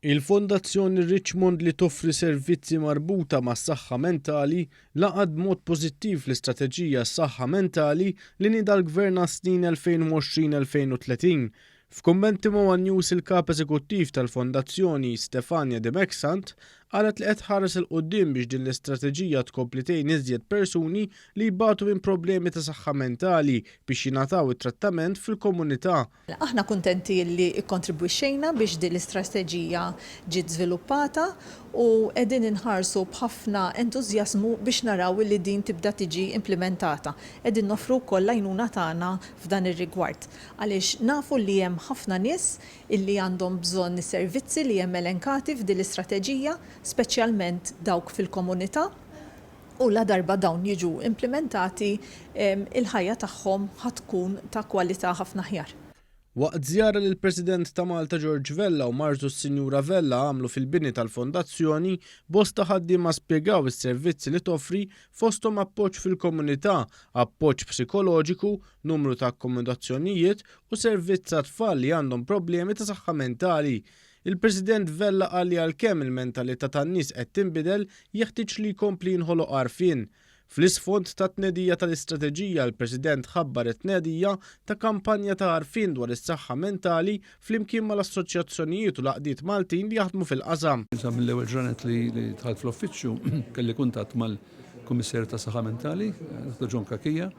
Il-Fondazzjoni Richmond li toffri servizzi marbuta mas-saħħa mentali laqgħet b'mod pożittiv l-istrateġija Saħħa Mentali li nieda l-Gvern għas-snin 2020-2030. F'kummenti ma' one News il-Kap Eżekuttiv tal-Fondazzjoni, Stefania Dimech Sant, qalet li qed tħares 'il quddiem biex din l-istrateġija tkompli tgħin iżjed persuni li jbatu minn problemi ta' saħħa mentali biex jingħataw it-trattament fil-komunità. Aħna kuntenti li kkontribwixxejna biex din l-istrateġija ġiet żviluppata u qegħdin inħarsu b'ħafna entużjażmu biex naraw li din tibda tiġi implimentata. Qegħdin noffru wkoll l-għajnuna tagħna f'dan ir-rigward għaliex nafu li hemm ħafna nies illi għandhom bżonn is-servizzi li hemm elenkati f'din l-istrateġija, speċjalment dawk fil-komunità. U ladarba dawn jiġu implimentati, il-ħajja tagħhom ħa tkun ta' kwalità ħafna aħjar. Waqt żjara li l-President ta' Malta George Vella u martu s-Sinjura Vella għamlu fil-bini tal-Fondazzjoni, bosta ħaddiema spjegaw is-servizzi li toffri fosthom appoġġ fil-komunità, appoġġ psikoloġiku, numru ta' akkomodazzjonijiet u servizz għat-tfal li għandhom problemi ta' saħħa mentali. Il-President Vella qal li għalkemm il-mentalità tan-nies qed tinbidel, jeħtieġ li jkompli jinħoloq għarfien. Fl-isfond tat-tnedija tal-istrateġija l-President ħabbar it-tnedija ta' kampanja ta' għarfien dwar is-saħħa mentali flimkien mal-assoċjazzjonijiet u l-għaqdiet Maltin li jaħdmu fil-qasam. Sa mill-ewwel ġranet li dħalt fl-uffiċċju kelli kuntatt mal-Kummissarju tas-Saħħa Mentali, Dottor John Cachia,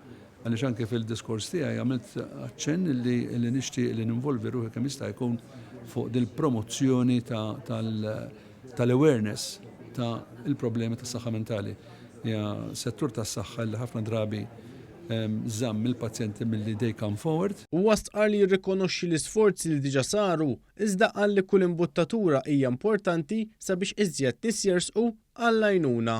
Għaliex anke fil-diskors tiegħi għamilt aċċenn li nixtieq li ninvolvi ruħi kemm jista' jkun fuq dil-promozzjoni tal-awareness ta' il-problemi tas-saħħa mentali. Hija settur tas-saħħa li ħafna drabi żamm il-pazjenti milli they come forward. Huwa stqarr li jirrikonoxxi l-isforzi li diġà saru, iżda qal li kull imbuttatura hija importanti sabiex iżjed nies jersqu għall-għajnuna.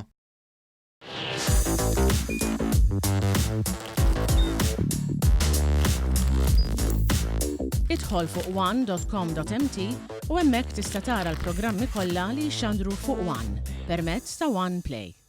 Idħol fuq one.com.mt u hemmhekk tista' tara l-programmi kollha li jixxandru fuq One permezz ta' One Play.